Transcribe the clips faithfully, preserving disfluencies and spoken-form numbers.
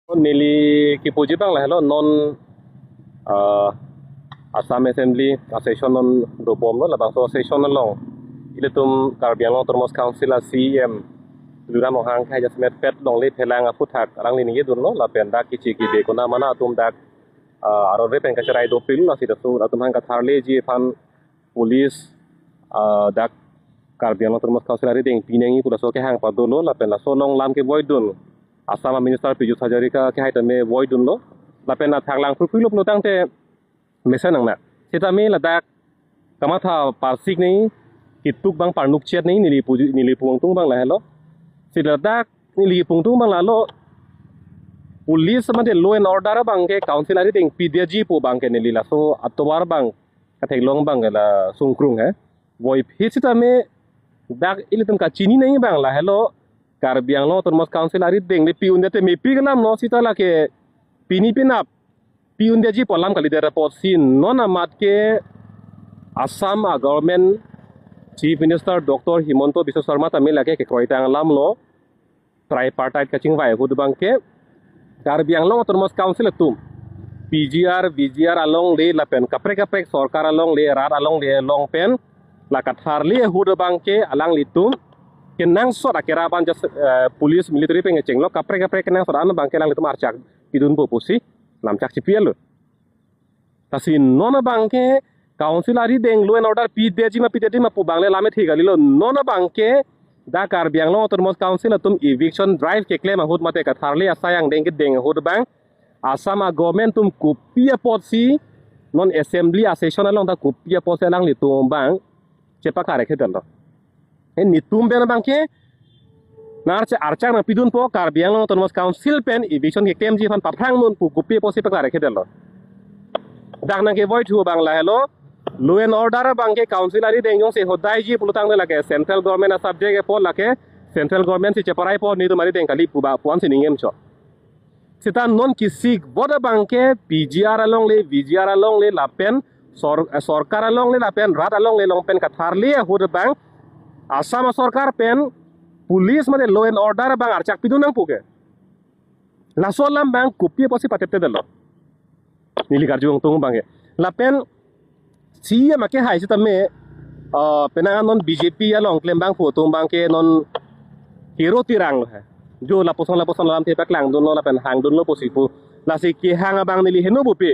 Neli kipuji abang lahelo non, ah, Assam Assembly a-session non dobomlo, labangso a-session along ilitum Karbi Anglong Autonomous Council a-C E M Tuliram Ronghang kehai jasemet pet longle phelang aphuthak alangli ningje dunlo lapen dak kichi kibe konamana atum dak, ah, arore pen kacherai dopik lasi latum aphan katharleji aphan police, ah, dak Karbi Anglong Autonomous Council arideng pinangji pu laso kehang padolo lapen laso along lam kevoidun Assam a-Minister Piyush Hazarika kehai tame voidunlo lapen athak lang phurphurlo pulotangte mesen nangne. Sitame ladak kamatha parsik nangji, kituk abang parnuk chet nangji neli puji, neli pu ingtung abang lahelo. Si ladak neli pu ingtung abang lahelo. Police mate law and order abangke council arideng pidetji pu abangke neli laso atovar abang katheklong abangke la sungkrung he. Voiphit sitame dak ilitum kachini nangji abang lahelo. Karbi Anglong Autonomous Council arideng le pi-un-e te mepik alamlo seta lake pini penap pi-un-eji pu alam kalidet apotsi non amat ke Assam a-government Chief Minister Doctor Himanta Biswa Sarma tame lake kekroitang alamlo. Tripartite kachingvai ahut abangke Karbi Anglong Autonomous Council atum P G R, V G R alongle lapen kaprek kaprek sorkar alongle, rat alongle along pen la katharle ahut abangke alanglitum kenangsot akerap an just, eh, police military pen kechenglo, kaprek kaprek kenangsot an abangke alanglitum archak pidunpo pusi lamchak chipielo. Lasi non abangke council arideng law and order pidetji ma pidetji ma pu abang le lam ethe kalilo. Non abangke dak Karbi Anglong Autonomous Council atum eviction drive keklem ahut mate katharle asai angdeng kedeng ahut abang Assam a-government atum kopi apotsi non assembly a-session along ta kopi apotsi alanglitum abang chepakar-e kedetlo. Eh, netum pen abangke nang archak, archak nangpidunpo, Karbi Anglong Autonomous Council pen eviction keklemji aphan paphrang non pu kopi apotsi pakar-e kedetlo. Dak nangkevoithu abang lahelo, law and order abangke council arideng jongsi hodaiji pulotangte lake central government a-subject apot lake central government si cheparaipo, netum arideng kali pu ba pu ansi ningjemcho. Seta non kisik vote abangke P G R alongle, V G R alongle lapen sor-, eh, sorkar alongle lapen rat alongle along pen katharle ahut abang Assam sorkar pen police mate law and order abang archak pidun nangpo ke. Laso alam abang kopi apotsi patepte detlo. Neli karju ingtung abangke. Lapen C E M akehai sitame, ah, penang non B J P along klem abang pu atum abangke non kero tirang lo he. Jo lapuson lapuson alam thepaklangdunlo lapen hangdunlo pusi pu. Lasi kehang abang neli heno bupi.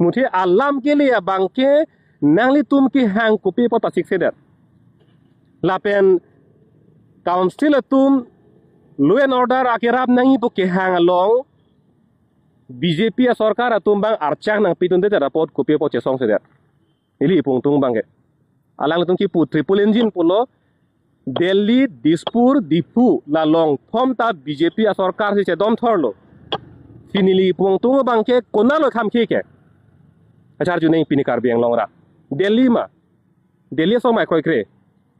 Muthe alam kele abangke nanglitum kehang kopi apot pasiksedet. Lapen council atum law and order akerap nangji pu kehang along B J P asorkar atum abang archak nangpidundedet apot kopi apot chesongsedet. Neli pu ingtung abangke. Alanglitum kipu triple engine pulo Delhi, Dispur, Diphu, la longthom ta B J P asorkar si chedon thorlo. Si neli pu ingtung abangke konatlo khamkhe ke. Kacharju nangji pini Karbi Anglong rat. Delhi ma. Delhi asor ma kroikre.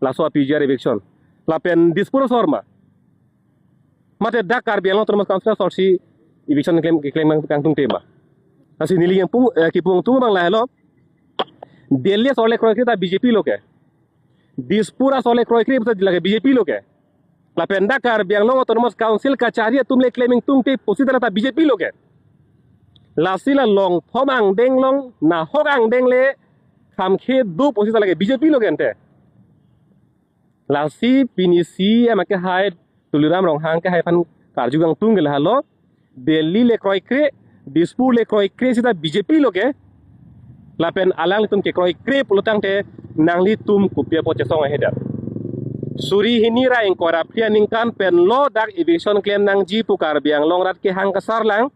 Laso P G R eviction. Lapen Dispur asor ma. Mate dak Karbi Anglong Autonomous Council asor si eviction keklem, keklem nangtungte ma. Lasi neli yang pung, eh, kipu ingtung abang lahelo. Delhi asor le kroikre ta B J P lo ke. Dispur asor le kroikre ta lake B J P lo ke. Lapen dak Karbi Anglong Autonomous Council kachari atum le klem ingtungte pusi ta la ta B J P lo ke. Lasi la longthom angdeng along nahok angdeng le khamkhe do pusi ta lake B J P lo ke ante. Lasi pini C E M akehai Tuliram Ronghang kehai aphan karju ingtung ke lahelo. Delhi le kroikre, Dispur le kroikre seta B J P lo ke. Lapen alanglitum kekroikre pulotangte nanglitum kopi apot chesong ahedet. Suri hini ra ingkoi ra phli aningkan pen lo dak eviction klem nangji pu Karbi Anglong rat kehang kasarlang.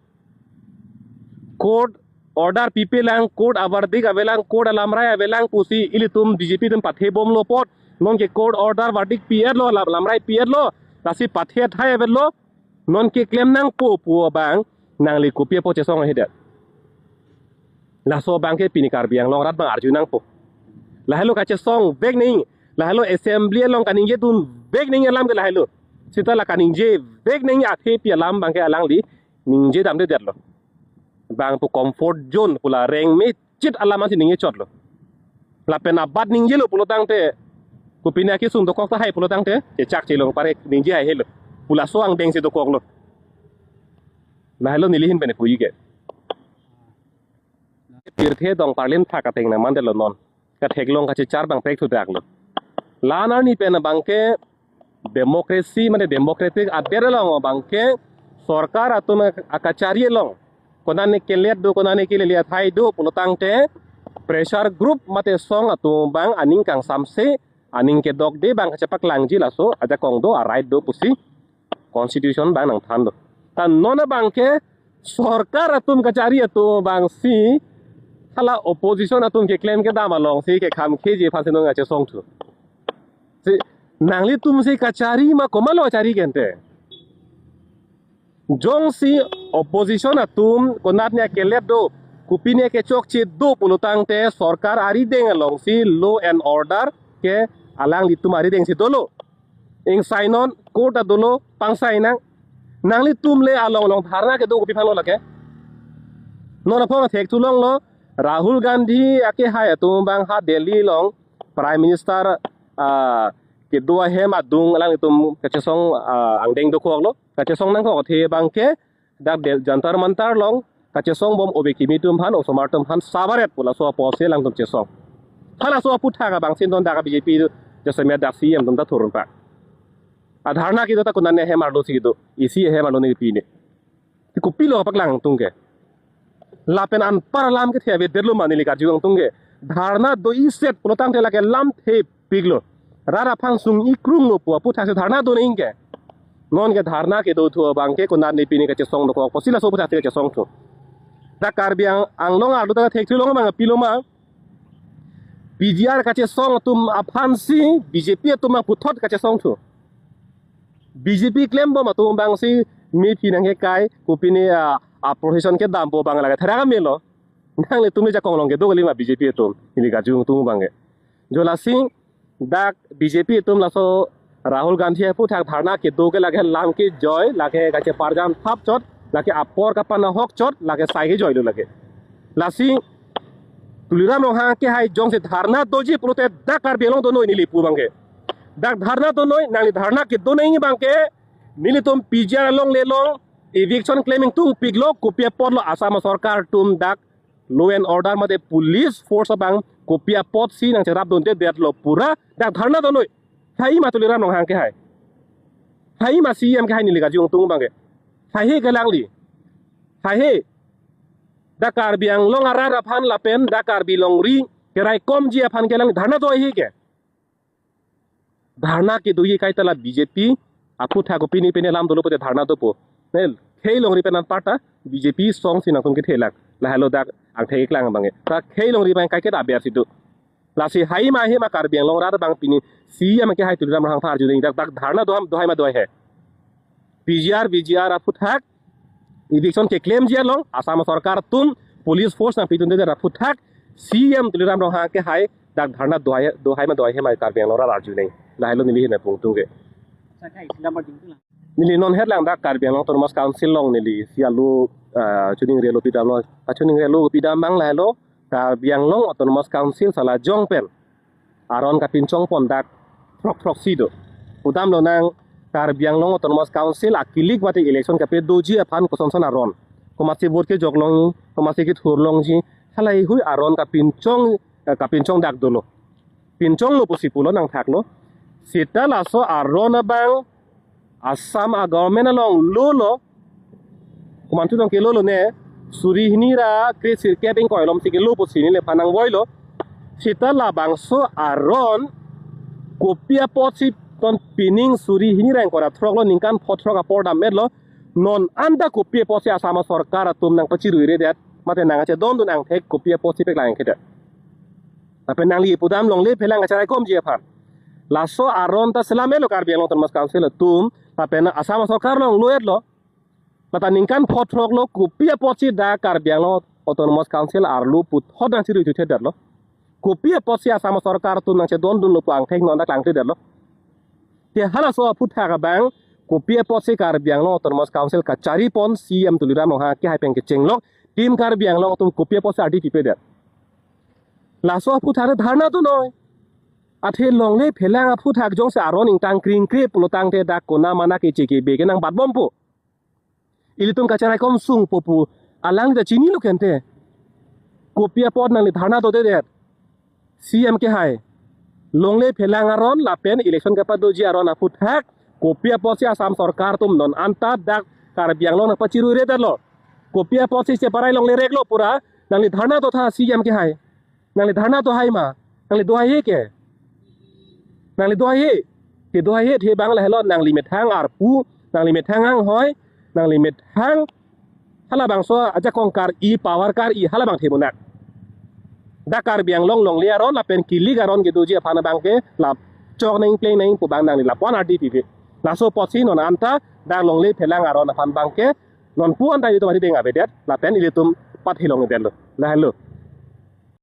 Court order pipelang, court averdict avelang, court alamrai avelang pusi ilitum B J P atum pathebomlo apot. Nonke court order verdict pi-etlo, lam-, lamrai pi-etlo. Lasi pathe thai avetlo. Nonke klem nangpo pu abang nangli kopi apot chesong ahedet. Laso abangke pini Karbi Anglong rat abang arju nangpo. Lahelo kachesongvek nangji, lahelo assembly along kaningjedunvek nangji alam ke lahelo. Seta la kaningjevek nangji athe pi alam abangke alangli ningjedamdedetlo. Bang pu comfort zone pu la rengmechit alam ansi ningjechotlo. Lapen abat ningjelo pulotangte, kopine akesung dokok tahai pulotangte, chechak chelong pare ningje haihelo. Pu laso angdeng si dokoklo. Lahelo neli ahin pen puji ke. Pirthe dong parlin thak ateng nang mandetlo non. Katheklong kachechar abang pek thudak lo. La-an arni pen abangke democracy mane democratic adet along abangke sorkar atum akachari along, konane kelet do, konane kelele athai do pulotangte pressure group mate song atum abang aning kangsamse, aning kedokde abang kachepaklangji laso ajakong do, a-right do pusi constitution abang nangthan do. Ta non abangke sorkar atum kachari atum abangsi hala opposition atum keklem kedam alongsi kekhamkheji aphansi non kachesong thu. Si nanglitumsi kachari ma komatlo kachari ke ante? Jongsi opposition atum konatne kelet do, kopine kechokche do pulotangte sorkar arideng alongsi law and order ke alanglitum aridengsi dolo. Ingsai non, court ta dolo, pangsai nang. Nanglitum le along along dharna kedo kopi aphanlo lake? Non aphong thek thulonglo, Rahul Gandhi akehai atum abang ha Delhi along Prime Minister, ah, kedo ahem adung alanglitum kachesong, ah, angdeng dokoklo. Kachesong nangkok athe abangke dak Del-, Jantar Mantar along kachesong bom ove kimi atum aphan, osomar atum aphan sabaret pu laso apotsi alangtum chesong. Halaso aphuthak abangsi non dak B J P jasemet dak C M atum ta thurun pak. A dharna kedo ta konane hem arlosi kedo, isi hem arlo ne pine. Ti kopilo paklangdun ke? Lapen anpar alam kethe avedetlo ma neli karju angdun ke? Dharna do-iset pulotangte lake lamthe piklo. Rat aphan sung-i krunglo pu aphuthaksi dharna do nang ke? Non ke dharna kedo thu abangke konatne pine kachesong dokok, kosi laso aphuthaksi kachesong thu? Dak Karbi Ang-, Anglong arlo ta thek thulong abang pilo ma? P G R kachesong atum aphansi B J P atum abang puthot kachesong thu. B J P klembom atum abangsi mephi nangkekai, kopine a, a-procession kedampo abang lake tharak amelo. Nanglitum le jakong along kedo kali ma B J P atum, neli karju angdun abangke. Jo lasi dak B J P atum laso Rahul Gandhi aphuthak dharna kedo ke lake lam kejoi, lake kacheparjam thap chot, lake apor kapanahok chot, lake sai kejoilo lake. Lasi Tuliram Ronghang akehai jongsi dharna doji pulote dak Karbi Anglong donoi neli pu abangke. Dak dharna donoi, nangli dharna kedo nang abangke, nelitum P G R along le long, eviction klem ingtung piklo, kopi apotlo Assam sorkar atum dak law and order mate police force abang kopi apotsi nangcherapdunde detlo pura dak dharna donoi. Hai ma Tuliram Ronghang akehai? Hai ma C M akehai neli karju angdun abangke? Haihe ke alangli? Haihe. Dak Karbi Anglong arat aphan lapen dak Karbi longri keraikomji aphan ke alangli dharna do haihe ke? Dharna kedoji kaita la B J P aphuthak kopine pine lam dolo pute dharna dopo. Ne khei longri pen anparta B J P songsi nangtum kethelak. Lahelo dak angthek keklang abangke. Ta khei longri abang kaiketa abersi do. Lasi hai ma, hai ma Karbi Anglong arat abang pini C M akehai Tuliram Ronghang aphan arju nang, dak, dak dharna do ham, do hai ma do haihe? P G R, V G R aphuthak, eviction keklemji along Assam sorkar atum police force nangpidunde aphuthak C M Tuliram Ronghang akehai dak dharna do hai, do hai ma do haihe ma Karbi Anglong arat arju nang. Lahelo neli ahin pen pungtung ke. Neli non het lang dak Karbi Anglong Autonomous Council along nelisi alo, ah, chuning relo pidamlo, ah, chuning relo pidam abang lahelo, Karbi Anglong Autonomous Council sala jong pen aron kapinchong pon dak throk throksi do. Pudamlo nang, Karbi Anglong Autonomous Council akilik mate election kapedoji aphan kosonson aron, komatsi vote kejok longji, komatsi kethur longji, halahei hui aron kapinchong, eh, kapinchong dak dolo. Pinchonglo pusi pulo nangthaklo. Seta laso aron abang Assam a-government along lolo. Komantu nang kelolo ne, suri hini ra kre sirkep ingkoi alomsi kelo pusi neliphan nangvoilo. Seta labangso aron kopi apotsi ton pining suri hini ra ingkoi ra throklo, ningkan pho throk apor dam-etlo. Non anta kopi apotsi Assam sorkar atum nangpachiruiredet mate nangkachedondun angthek kopi apotsi paklang kedet? Lapen nangli pudam longle phelang kacharaikomji aphan. Laso aron ta selam-etlo Karbi Anglong Autonomous Council atum, lapen Assam sorkar along lo-etlo. Mata ningkan pho throklo, kopi apotsi dak Karbi Anglong Autonomous Council arlo puthot nangchirui thuthedetlo? Kopi apotsi Assam sorkar atum nangchedondunlo pu angthek non dak klangthedetlo? Te halaso aphuthak abang, kopi apotsi Karbi Anglong Autonomous Council kachari pon C M Tuliram Ronghang akehai pen kechenglok, Team Karbi Anglong atum kopi apotsi ardi pipedet? Laso aphuthak dharna donoi. Athe longle phelang aphuthak jongsi aron ingtang kring kre pulotangte dak kona mana keche kebe ke nangbatbompo. Ilitum kacherai komsung popu alang ta chinilo kente. Kopi apot nangli dharna dodedet? C M kehai, longle phelang aron lapen election kepadoji aron aphuthak kopi apotsi Assam sorkar atum non anta dak Karbi Anglong nangpachiruiredetlo? Kopi apotsi cheparai longle reklo pura? Nangli dharna dotha C M kehai. Nangli dharna dohai ma? Nangli dohaihe ke. Nangli dohaihe. Te dohaihe the bang lahelo, nangli methang arpu, nangli methang anghoi, nangli methang halabangso ajakong kar-i, power kar-i, halabang themunak. Dak Karbi Anglong longle aron lapen kilik aron kedoji aphan abangke lap chok nangpleng nang pu bang nangli lapu-an ardi pipe. Laso apotsi non anta dak longle phelang aron aphan abangke nonpu anta ilitum arideng avedet lapen ilitum pathi longledetlo. Lahelo.